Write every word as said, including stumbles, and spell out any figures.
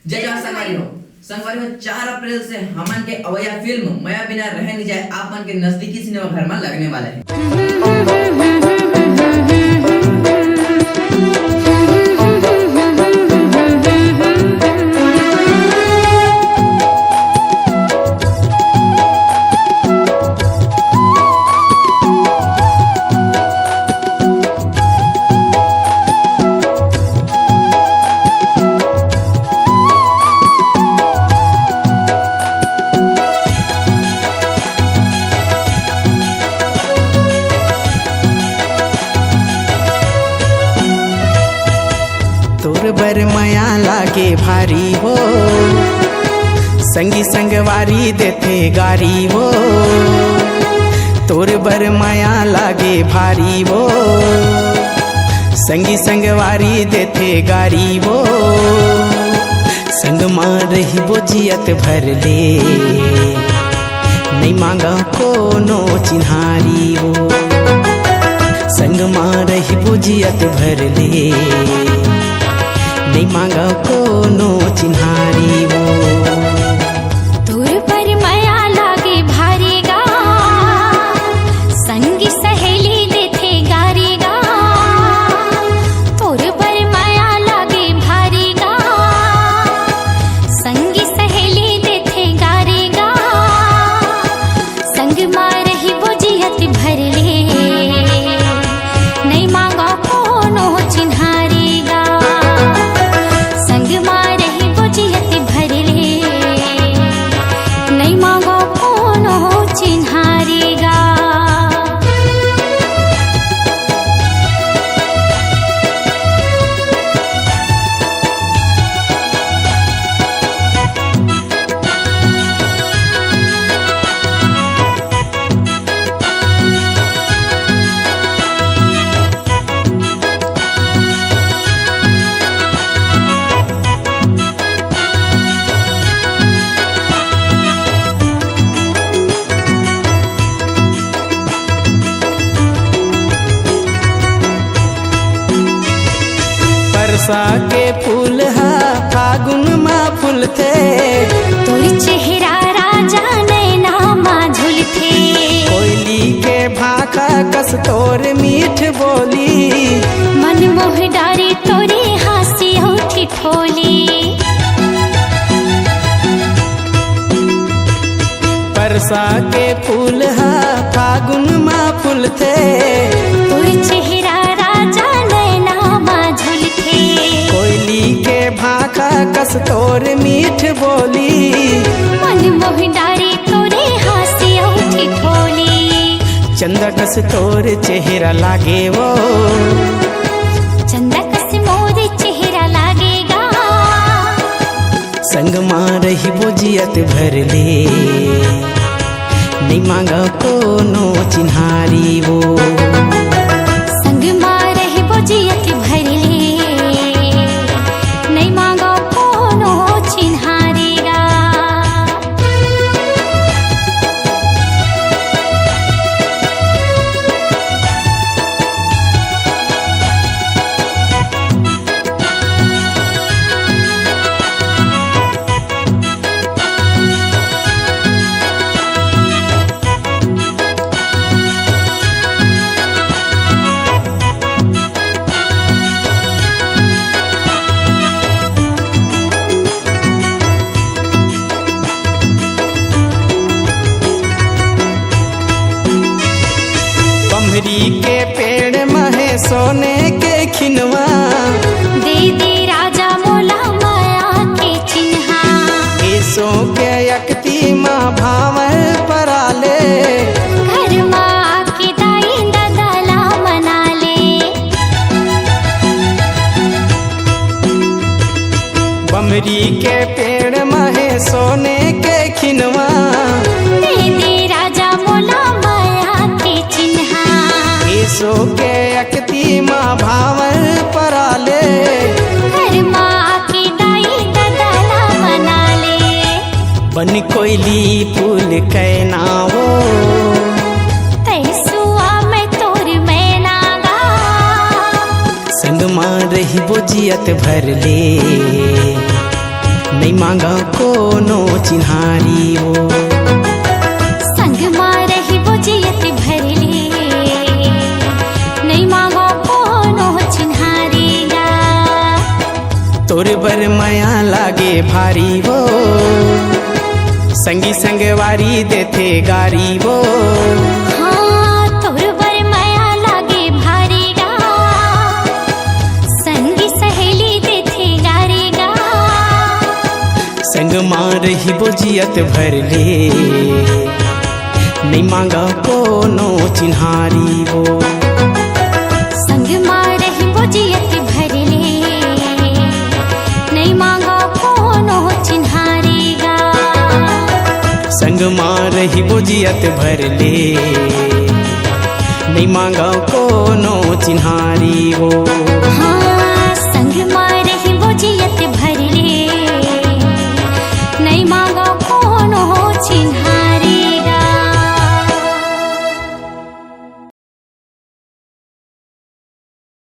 जय जोहार संगवारी हो। संगवारी हो, चार अप्रैल से हमन के अवइया फिल्म मया बिना रहे नइ जाए आप मन के नजदीकी सिनेमा घर म लगने वाला हे। तोर बर मया लागे भारी वो, संगी संगवारी देथे गारी वो। तोर बर मया लागे भारी वो, संगी संगवारी देथे गारी वो। संग मा रहिबो जियत भर ले, नइ मांगा कोनो चिन्हारी वो। संग मा रहिबो जियत भर ले, नइ मांगा कोनो चिन्हारी वो। तोर बर मया लागे भारी गा, संगी सहेली देथे गारी गा। तोर बर मया लागे भारी गा, संगी सहेली देथे गारी गा। संग मा रहिबो जियत भर ले, नइ मांगा कोनो चिन्हारी गा। संग मा रहिबो जियत भर ले, नइ मांगा कोनो चिन्हारी गा। परसा के फूल ह फागुन म फूलथे। तोर चेहरा राजा नैना म झूलथे। कोयली के भाखा कस तोर मीठ बोली। मन मोह डारे तोरे हाँसी अउ ठिठोली। परसा के फूल ह फागुन म फूलथे। तोर चेहरा राजा नैना म झूलथे। कोयली के भाखा कस तोर मीठ बोली। मन मोह डारे तोरे हाँसी अउ ठिठोली। चंदा कस तोर चेहरा लागे वो। चंदा कस मोर चेहरा लागे गा। संग मा रहिबो जियत भर ले, नइ मांगा कोनो चिन्हारी वो। संग मा रहिबो जियत भर ले, नइ मांगा कोनो चिन्हारी गा। बमरी के पेड़ म हे सोने के खिनवा। दे दे राजा मोला मया के चिन्हा। एसो के अकती म भांवर परा ले। घर म आके दाई ददा ला मना ले। बमरी के पेड़ म हे सोने के खिनवा। दे दे राजा मोला मया के चिन्हा। एसो के अकती म भांवर परा ले। घर म आके दाई ददा ला मना ले। बन कोयली फूल के नावो। तैसुआ मैं तोर मैना गा। संग मा रहिबो जियत भर ले, नइ मांगव कोनो चिन्हारी वो। संग मा रहिबो जियत भर ले, नइ मांगव कोनो चिन्हारी गा। तोर बर मया लागे भारी वो, संगी संगवारी देथे गारी वो। हाँ, तोर बर मया लागे भारी गा, संगी सहेली देथे गारी गा। संग मा रहिबो जियत भर ले, नइ मांगव कोनो चिन्हारी वो। संग मा रहिबो जियत भर ले, नइ मांगव कोनो चिन्हारी गा। संग मा रहिबो जियत भर ले, नइ मांगव कोनो चिन्हारी वो। हाँ, संग मा रहिबो जियत भर ले, नइ मांगव कोनो चिन्हारी।